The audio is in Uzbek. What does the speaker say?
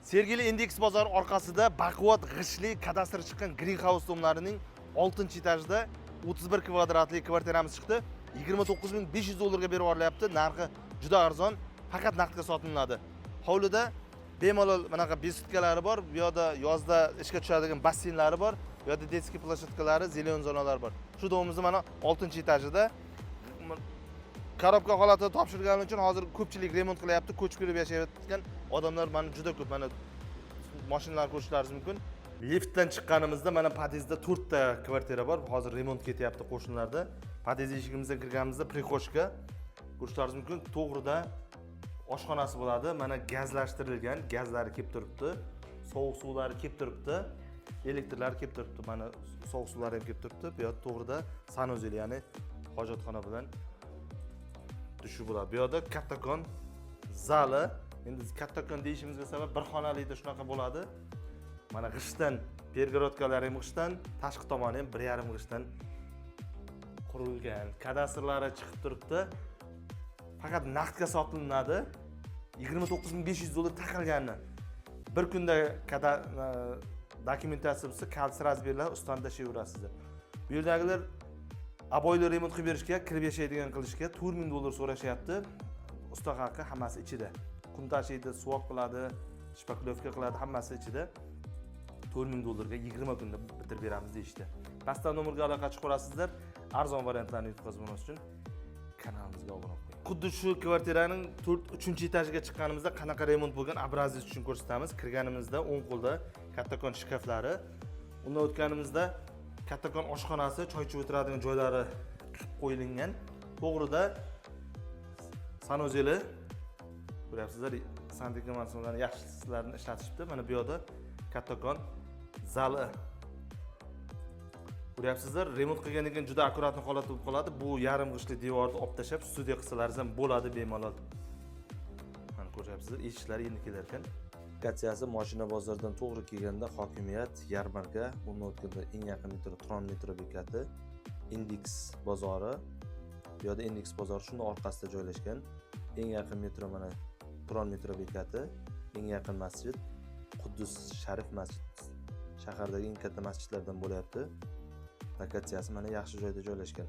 Sergeli Indeks bozori orqasida baquvvat g'ishtli kadastr chiqqan Green House domlarining 6-etajida 31 kvadratli kvartiramiz chiqdi. 29 500 dollarga berib yuborilyapti. Narxi juda arzon, faqat naqdga sotiladi. Hovlida bemalol bunaqa беседка lari bor, bu yoqda yozda ishga tushadigan basseynlari bor, bu yoqda детский площадка lari, зелёный zonalar bor. Shu domimizni mana 6-etajida коробка holatida topshirgani uchun hozir ko'pchilik remont qilyapti. Ko'chib kirib yashayotgan odamlar mana juda ko'p. Mana mashinalarni ko'rishlaringiz mumkin. Liftdan chiqqanimizda mana podyezdda to'rtta kvartira bor. Hozir remont ketyapti qo'shnilarda. Podyezd eshigimizdan kirganimizda прихожка ko'rishlaringiz mumkin. To'g'rida oshxonasi bo'ladi. Mana gazlashtirilgan, gazlari kelib turibdi, sovuq suvlari kelib turibdi, elektrlari kelib turibdi, mana sovuq suvlari ham kelib turibdi. Bu yoqda to'g'rida санузел, ya'ni hojatxona bilan dushi bo'ladi. Bu yoqda kattakon zali. Endi kattakon deyishimizga sabab, bir xonalikda shunaqa bo'ladi. Mana g'ishtdan, перегородка lari ham g'ishtdan, tashqi tomoni ham 1,5 g'ishtdan qurilgan. Kadastrlari chiqib turibdi, faqat naqdga sotilinadi. 29 500 dollar taqilganini bir kunda kada dokumentatsiya bo'lsa, kalit сразу beriladi, ustani tashlayverasizlar. Bu yerdagilar обои li remont qilib berishga, kirib yashaydigan qilishga 4000 dollar so'rashyapti. Usta haqi hammasi ichida. Qum tashiydi, suvoq qiladi, шпаклёвка qiladi, hammasi ichida. 4000 dollarga 20 kunda bitirib beramiz deyishdi. Pastdan nomerga aloqa chiqarasizlar. Arzon variantlarni yutqazib olmas uchun kanalimizga obuna bo'lib qo'ying. Xuddi shu kvartiraning to'rt uchinchi etajiga chiqqanimizda qanaqa remont bo'lgan, образец uchun ko'rsatamiz. Kirganimizda o'ng qo'lda kattakon shkaflari, undan o'tganimizda kattakon oshxonasi, choy ichib o'tiradigan joylari qilib qo'yilgan. To'g'rida санузел i ko'ryapsizlar, santexnik mahsulotlarni yaxshisilarini ishlatishibdi. Mana bu yoqda kattakon zali ko'ryapsizlar. Remont qilgandan keyin juda аккуратный holatda bo'lib qoladi. Bu yarim g'ishtli devorni olib tashlab, studiya qilsalaringiz ham bo'ladi bemalol. Mana ko'ryapsizlar, eshiklari endi kelar ekan. Lokatsiyasi: moshina bozoridan to'g'ri kelganda hokimiyat, yarmarka, undan o'tganda eng yaqin metro Turon metro bekati, Indeks bozori. Bu yoqda Indeks bozori shuni orqasida joylashgan. Eng yaqin metro mana Turon metro bekati, eng yaqin masjid Quddus Sharif masjid, shahardagi eng katta masjidlardan bo'lyapti. Lokatsiyasi mana yaxshi joyda joylashgan.